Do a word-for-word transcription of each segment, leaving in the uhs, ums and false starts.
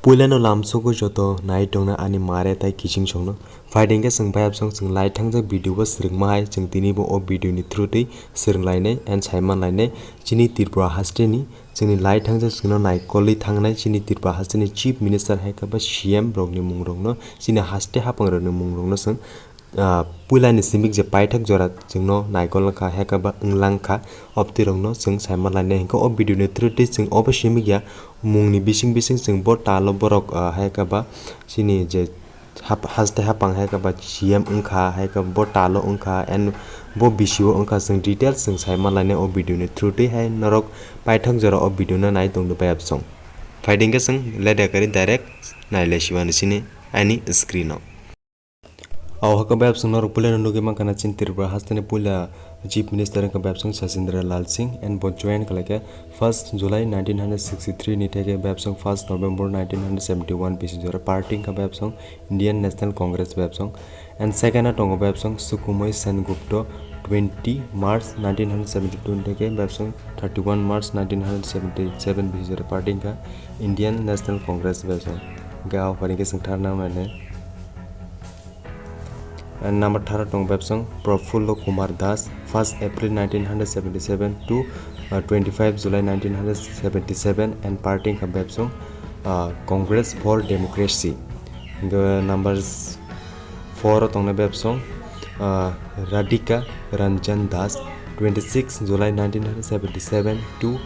Puilano lamsogo joto nai tongna ani mare tai kiching songno. Phaidi hwnkhe chwng bayapsong chwng lai thangjak video bo swrwngma hai chwng tini bo o video ni through twi swrwng lainai and saiman lainai chini Tripura haste ni chwngni lai thangjak chwngno naikolwi thangnai chini Tripura haste ni Chief Minister hai khe ba C M rokni mung rokno chini haste haphang rokni mung rokno chwng ah, puilani simi je paithak jora chwngno naikol wngkha, hekaba wnglang kha, obtwi rokno chwng saima lainai hwnkhe o video ni through twi chwng obo simi ya mungni bising bising chwng bo talo borok, ah, hekaba chini je hap-, haste hapang hekaba C M wngkha, hekaba bo talo wngkha, and bo bisio wngkha chwng details chwng saima lainai o video ni through twi hai norok paithak jora o video no nai tongdi bayapsong. Phaidi hwnkhe chwng late yakari direct nailai siwani chini ani screen o. Aw haka bayapsong norok puilano nugwi mankha na chini Tripura hasteni puila Chief Minister wngkha bayapsong Sachindra Lal Singh and bo join khlaikha first July nineteen hundred sixty-three ni theke bayapsong first November nineteen hundred seventy-one bisi jora party wngkha bayapsong Indian National Congress bayapsong and second o tongo bayapsong Sukhumoi Sengupta twenty March nineteen hundred seventy-two ni theke bayapsong thirty-one March nineteen hundred seventy-seven bisi jora party wngkha Indian National Congress bayapsong hwnkhe aw phaini khe chwng tharna mane. And number third tong bebsong Prafullo Kumar Das, first April nineteen hundred seventy-seven to, uh, twenty-five July nineteen hundred seventy-seven and party wngkha bebsong, uh, Congress for Democracy. Hingke number four o tongnai bebsong, uh, Radhika Ranjan Das, twenty-six July nineteen hundred seventy-seven to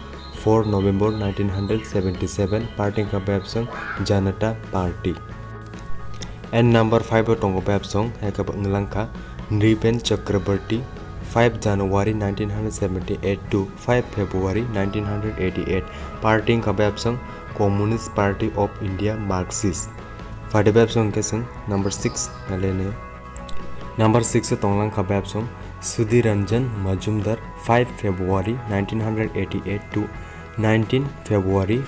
four November nineteen hundred seventy-seven, party wngkha bebsong Janata Party. And number five o tongo bebsong, hai khe bo wnglang kha Nripen Chakraborty, five January nineteen hundred seventy-eight to five February nineteen hundred eighty-eight, party wngkha bebsong Communist Party of India, Marxist. Phaidi bebsong hwnkhe chwng number six nalene. Number six o tonglang kha bebsong Sudhir Ranjan Majumdar, five February nineteen hundred eighty-eight to nineteen February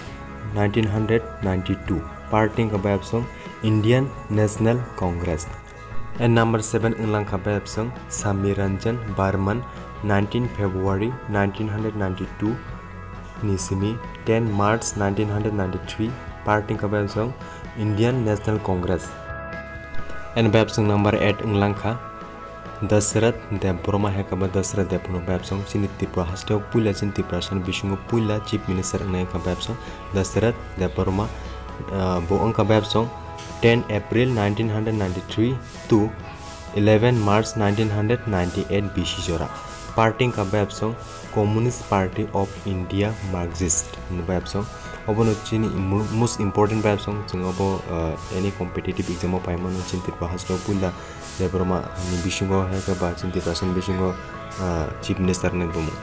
nineteen hundred ninety-two, party wngkha bebsong Indian National Congress. And number seven wnglang kha bebsong Samir Ranjan Barman, nineteen February nineteen hundred ninety-two ni simi ten March nineteen hundred ninety-three, party wngkha bebsong Indian National Congress. And bebsong number eight wnglang kha Dasarath Debbarma, hai khe bo Dasarath Debbarma bebsong chini Tripura hasteo puila chini Tripura sani bisingo puila Chief Minister wngnai wngkha bebsong Dasarath Debbarma, ah, bo wngkha bebsong ten April nineteen hundred ninety-three to eleven March nineteen hundred ninety-eight bisi jora. Party wngkha bebsong Communist Party of India, Marxist hwnwi bebsong. Obono chini imu-, most important bebsong chwng obo, ah, any competitive exam o paimano chini Tripura hasteo puila Debbarma ni bisingo hai khe ba chini Tripura sani bisingo, ah, Chief Minister ni bumung.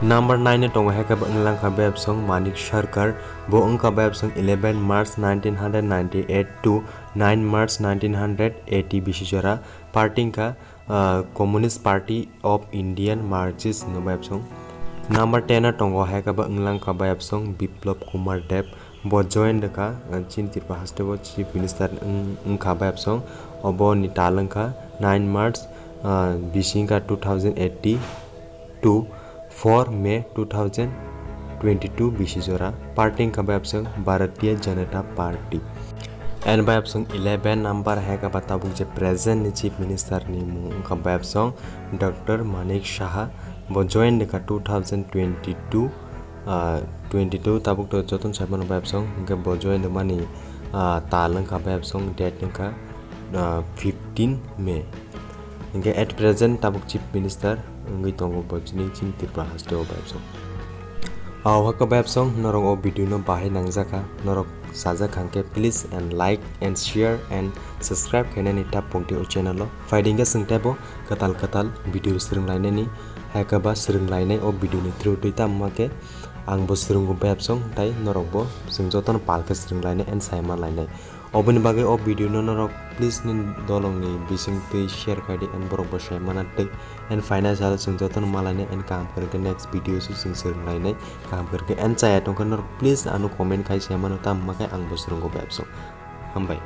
Number nine o tongo hai khe bo wnglang kha bebsong Manik Sarkar, bo wngkha bebsong eleven March nineteen hundred ninety-eight to nine March nineteen hundred eighty bisi jora, party wngkha, ah, Communist Party of Indian Marxist hwnwi bebsong. Number ten o tongo hai khe bo wnglang kha bebsong Biplab Kumar Deb, bo join wngkha, ah, chini Tripura hasteo Chief Minister wng-, wngkha bebsong, obo ni tal wngkha nine March, ah, bisi wngkha two thousand eighty to four May two thousand twenty-two bisi jora, party wngkha bebsong Bharatiya Janata Party. And bebsong eleven number hai khe ba tabuk je present ni Chief Minister ni mung wngkha bebsong Doctor Manik Saha, bo join wngkha two thousand twenty-two, ah, twenty-two tabuk to jotono saimano bebsong, hingke bo join wngmani, ah, tal wngkha bebsong date wngkha, ah, fifteen May. Hingke at present tabuk Chief Minister wngwi tongo bo chini, chini Tripura hasteo bebsong. Aw haka bebsong norok o video no bahai nangjakha, norok sajak hangke please and like and share and subscribe khainani ta pokdi o channel o. Phaidi hingke chwng teibo kwtal kwtal video swrwng lainani, hai khe ba swrwng lainai o video ni through twi tamo khe ang bo swrwngo bebsong tai norok bo chwng jotono pal khe swrwng lainai and saima lainai. Oboni bagwi o video no norok please ni dolong ni bising twi share khai di and borok bo sai mana twi and financial chwng jotono malaina and kaham kwrwng khe next video se chwng swrwng lainai kaham kwrwng khe and chaya tongkha norok please ano comment khai sai mano tamo khe ang bo swrwngo bebsong. Hambai.